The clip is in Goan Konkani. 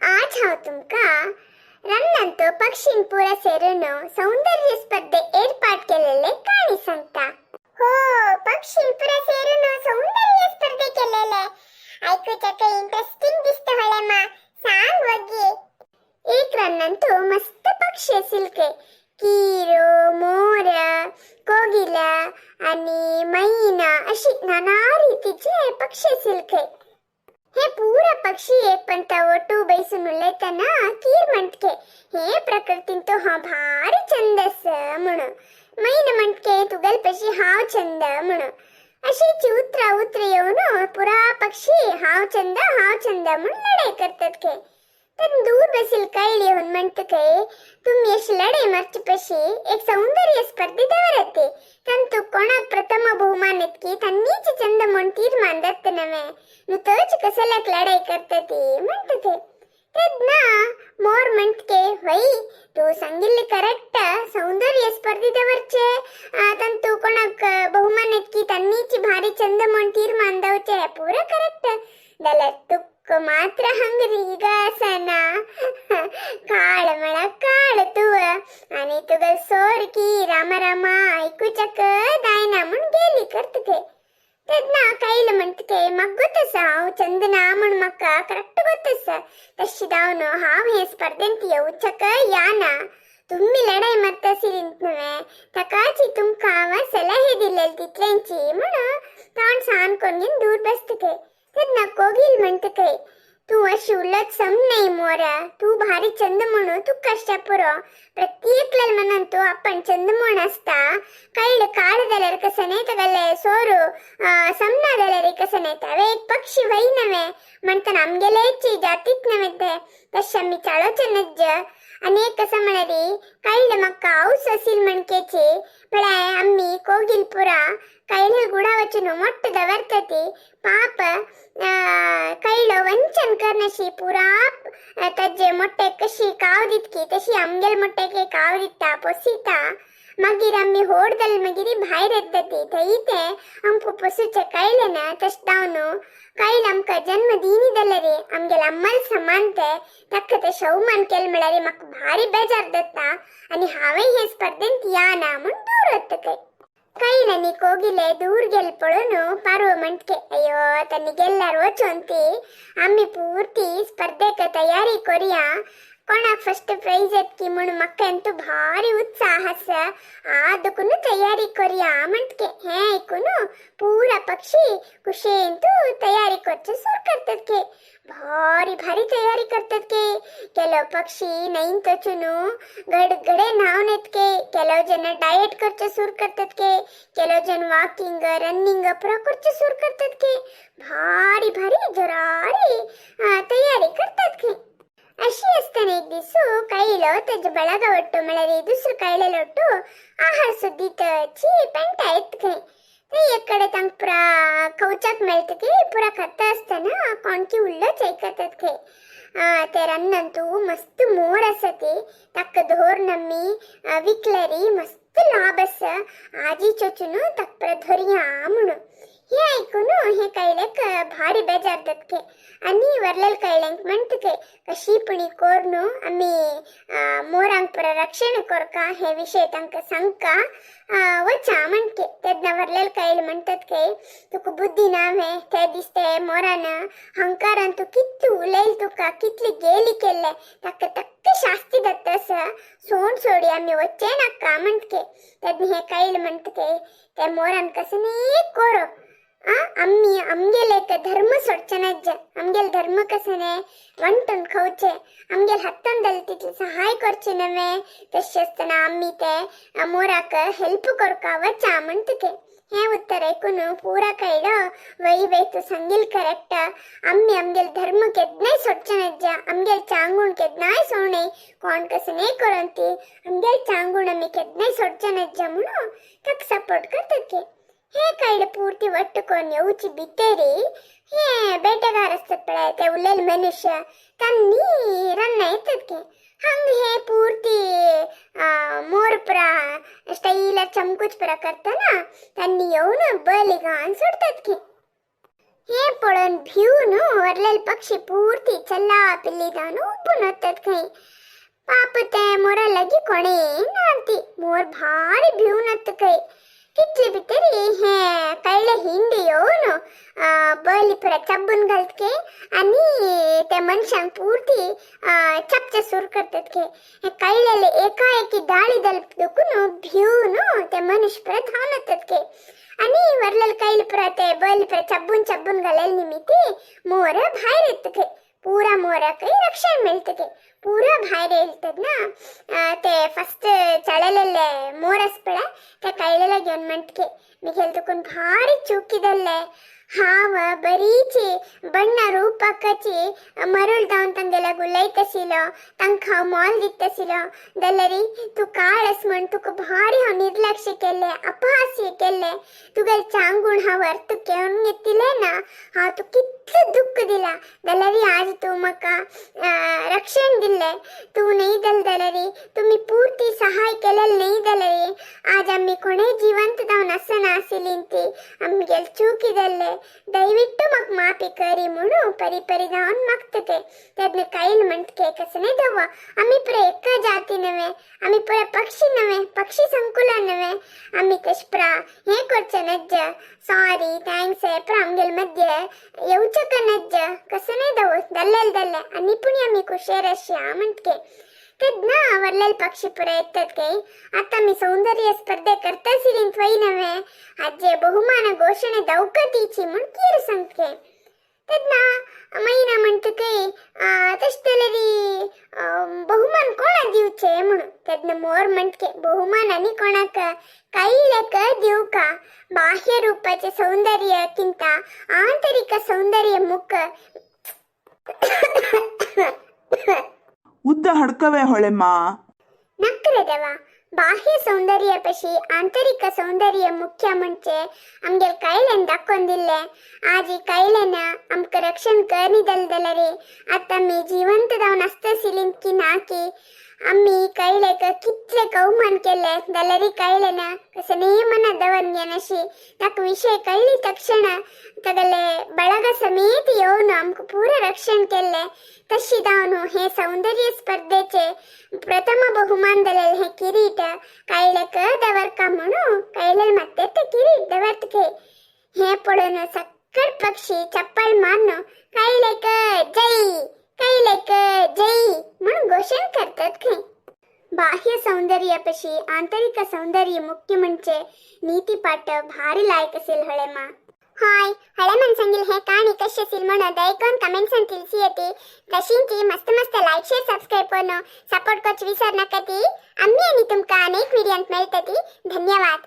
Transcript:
आज हांव तुमकां रन्नंत पक्षीन पुरा सेरून सौंदर्य स्पर्धे ಏರ್ಪಾಟ್ केलेले काणी सांगता. हो, पक्षीन पुरा सेरून सौंदर्य स्पर्धे केलेले ऐकूच्याक इंटरेस्टिंग दिसता होळे मा, सांग वगी. एक रन्नंतु मस्त पक्षी आशिल्ले, कीरो, मोर, कोगिल आणि मैना अशी नाना रीतीचे पक्षी आशिल्ले. हे पूरा पक्षी एक पंता ಒಟ್ಟು ಬೈಸುನ್ ಉಲ್ಲೇತನ ಕೀರ್ ಮಂಟ್ಕೆ हे प्रकृतीन तो हा भारी चंद आसा म्हणून, मैन मंटके तुगल पशी हांव चंद म्हणून. अशीच उतरा उतर येऊन पुरा पक्षी हांव चंद हांव चंद म्हणून लढाई करतात के. तर दूर बसील कैल येऊन म्हणत काय, तुम्ही अशी लढाई मारची पशी एक सौंदर्य स्पर्धे दवरते, ತಂತು कोणाक प्रथम बहुमान येतकी तन्नीच चंद म्हूण तीर्मान दत्त नवे, नुतोच कसल्याक लढाई करता ती म्हणत ते. तेन्ना मोर म्हणटके, वै तू सांगिल्ले करेक्ट, सौंदर्य स्पर्धे दवरचे ತಂತು कोणाक बहुमान येतकी तन्नीच भारी चंद म्हूण तीर्मान दवचे पुरा करेक्ट, जाल्यार तुक मात्र हंग रीग आसना, काळ म्हळ्यार काळ तूं आनी तुगेल सोर की रामा रामा आयकुच्याक जायना म्हूण गेली करता ते. तेन्ना कैल म्हणटके, म्हाका गोत आसा, हांव चंद ना म्हूण म्हाका करेक्ट गोत आसा, तशें जावन हांव हे स्पर्धेंत येवच्याक या ना. तुम्ही लढाई मारता आशिल्ली न्हय ताकाची तुमकां हांव सलहे दिलेली तितल्यांची म्हणून तोंड सान करून घेवन दूर बसता ते. तेन्ना कोगील म्हणटा काय, तूं अशी उलत सम नाही मोरा, तूं भारी चंद म्हणून तुका कश्टा पुरो, प्रत्येकल्या मनान तूं आपण चंद म्हूण आसता. कैल काळ जाल्यार कसं न्हय तगले सोरू समना जाल्यार कसं न्हय, हांवें एक पक्षी वय नव्हे म्हणतना आमगेलेची जातीच नव्हे ते, तशें आमी चाळोवचें नज्ज. आनी एक कसं म्हळ्यार कैल म्हाका हांवस असील म्हणकेची म्हळ्यार आमी कोगिल पुरा कैल गुडा वचून मोट्ट दवरता ती पाप कैल वंचन करनशी पुरा ताजे मोट्टे कशी काव दितकी तशी आमगेल मोट्टेक काव दिता पोसिता, मागीर आमी होड जाले मागीर भायर येता ती थंय ते आमकां पोसूचें कळ्ळें ना. तशें जावन कैल आमकां जन्म दिनी जाल्यार आमगेले अम्मल समान ते ताका तशें अवमान केलें म्हळ्यार म्हाका भारी बेजार जाता आनी हांवें हे स्पर्धेंत या ना म्हूण दूर वता खंय. कैल आनी कोगिले दूर गेल पळोवन पारव म्हणटके, अय्यो तांणी गेल्यार वचोन ती आमी पुर्ती स्पर्धेक तयारी करुया, कोणाक फर्स्ट प्राइज येतकी म्हूण म्हाका अंतू भारी उत्साह आसा, आदकून तयारी करुया म्हणटके. हें आयकून पुरा पक्षी खुशेन तू तयारी करचे सुरू करतात के. भारी भारी तयारी करतात के. ಕೆಲವು पक्षी नैन तचून गडगडे न्हावन येतके, ಕೆಲವು जण डाएट करचे सुरू करतात के, ಕೆಲವು जण वॉकिंग रनिंग पुरा करचे सुरू करतात के. भारी भारी जरारी तयारी करतात के. अशी आसतना एक दीस कैलो तेजे ಬಳಗ ಒಟ್ಟು म्हळ्यार दुसरो कैलेलो ಒಟ್ಟು आहार सुद्दीतची पेंटा येत खंय. थंय एक कडेन तांकां पुरा खवच्याक मेळटा की पुरा खाता आसतना कोणकी उल्लोच आयकतात खंय, ते रन्नंतू मस्त मोर आसा ती, ताका धरून आमी विकल्यार मस्त लाभ आसा, आजी चोचून ताका परत धरया म्हणून. हे ऐकून हे कैलेक भारी बेजार जातके आनी वरलेल कैल्यांक म्हणटा के, कशी पुणी कोरून आमी मोरांक पुरा रक्षण करका, हे विशय तांकां सांगका वचा म्हणके. तेन्ना वरलेल कैल म्हणटात के, तुका बुद्धी ना वे, ते दीस ते मोरान हंकारान तूं कितली उलयल, तुका कितली गेली केल्ले, ताका तक्क शास्ती जाता आसा, सोड सोडी आमी वच्चे नाका म्हणटके. तेन्ना हे कैल म्हणटा के, ते मोरान कसं कोरो आम्ही आमगेले धर्म सोडचे नाज्ज, आमगेले धर्म कसने वांटून खावचे, आमगेले हातान जाले तितले सहाय करचे नव्हे, तशें आसतना आमी ते मोराक हेल्प करका वचा म्हणटके. हें उत्तर ऐकून पुरा कळ्ळो, वय वय तूं सांगील करेक्ट, आमी आमगेले धर्म केन्नाय सोडचे नाज्ज, आमगेले चांगूण केन्नाय सोडणे, कोण कसं न्हय करून ती आमगेले चांगूण आमी केन्नाय सोडचे नाज्ज म्हणून ताका सपोर्ट करतात के. हे कैल पूर्ती ಒಟ್ಟು कोन येवची भितरी हे बेटेगार आसतात पळय ते उरलेले मनुष्य तांणी रन्ना येतात की हंग हे पूर्ती मोर पुरा स्टायलार चमकूच पुरा करतना तांणी येवन बळी घालून सोडतात की. हें पळोवन भिवन व्हरलेले पक्षी पुर्ती चल्ला पिल्ली जावन उबून वतात खंय. पाप ते मोरा लागी कोणे नाती, मोर भारी भिवन वता खंय. तितले भितर हें कळ्ळे हिंड येवन बली पुरा चब्बून घालत खे आनी त्या मनशांक पुर्ती चपचे सुरू करतात खे. हे कळ्ळेले एकाएकी दाळी दुखून भिवन ते मनुष्य पुरा धांवन वतात खे. आनी वरलेले कैल पुरा ते बली पुरा चब्बून चब्बून घालेले निमित्ती मोर भायर येता खे. पुरा मोराकय रक्षण मेळटा खे. पुरा भायर येयले तेन्ना ते फस्ट चळलेले मोर आसा पळय ते कळ्ळेले घेवन म्हणटा खे, मिगेले तुकून भारी चुकी जाल्ले, हांव बरीची बण्ण रूपकाची मरूळ जावन तांगेल्या उलयताशिलो, तांकां हांव मोल दिताशिलो, जाल्यार तूं काळ आसा म्हण तुका भारी हांव निर्लक्ष केल्लें, अपहास्य केल्लें, तुगेलें चांगूण हांव अर्थ घेवन घेतिलें ना, हांव तुका कितलें दुख्ख दिलां, जाल्यार आज तूं म्हाका रक्षण दिल्लें, तूं न्हय जालें जाल्यार तुमी पुर्ती सहाय केलेलें न्हय जाल्यार आज आमी कोणें जिवंत जावन आसना आशिल्लीं, ती आमगेले चुकी जाल्ले, दयविट्टु म्हाका माफी करी म्हणून परी परी जावन मागता ते. तेन्ना कैल म्हणटा कसलें दवा, आमी पुरा एका जाती नव्हे, आमी पुरा पक्षी नव्हे, पक्षी संकुलन नव्हे, आमी तशें प्रा हें करचें नज्ज, सॉरी thanks पुरा आमगेले मध्य येवचें नज्ज, कसलें दवो जाल्लें जाल्लें आनी पूण आमी खुशेर आसया म्हणटके. तेन्ना व्हडलेले पक्षी पुरा येतात काय आता मी सौंदर्य स्पर्धे करतासिलीं थंय नव्हे, हाजे बहुमान घोशणे दवकतीची म्हूण कीर सांगते. तेन्ना मैना म्हणटा काय तशें जाल्यार बहुमान कोणा दिवचे म्हणून. तेन्ना मोर म्हणटके बहुमान आनी कोणाक कैलक दिवका, बाह्य रूपाचे सौंदर्ಯಕ್ಕಿಂತ ಆಂತರಿಕ ಸೌಂದರ್ಯ ಮುಖ. ಉದ್ದ ಹಡ್ಕವೆ ಹೊಳೆಮ್ಮ. नकरे देवा, बाह्य सौंदर्य पशी आंतरिक सौंदर्य मुख्य म्हणजे आमगेले कैलेन दाखोवन दिल्लें. आज ही कैलेन आमकां रक्षण करनी जालें जाल्यार आतां आमी जिवंत जावन आसताशिल्लीं की ना की आमी कैलेक कितले अवमान केले जाल्यार कैलेन कसलेय मना दवरून घेनाशी ताका विशय कळ्ळी तक्षण तागेले ಬಳಗ समेत येवन आमकां पुरा रक्षण केल्लें. तशी जावन हे सौंदर्य स्पर्धेचे प्रथम बहुमान जालेलें हें किरीट कैलेक दवरका म्हणून कैलेल मात्ते ते किरीट दवरतके. हें पळोवन सक्कड पक्षी चप्पल मारून कैलेक जय कैलेक जय म्हणून घोशण करतात खंय. बाह्य सौंदर्यापशी आंतरिक सौंदर्य मुख्य म्हणजे नीतिपाठ भारी लायक असेल हळेमा. हाय हळेमन सांगील हे कहाणी कशी असेल म्हणून दयकून कमेंट्सान ತಿಳಿಸಿ येते. तशींची मस्त मस्त लाईक शेअर सबस्क्राईब करून सपोर्ट करचे विसर नका ती. आम्ही आणि तुमका अनेक व्हिडिओत मेळटती. धन्यवाद.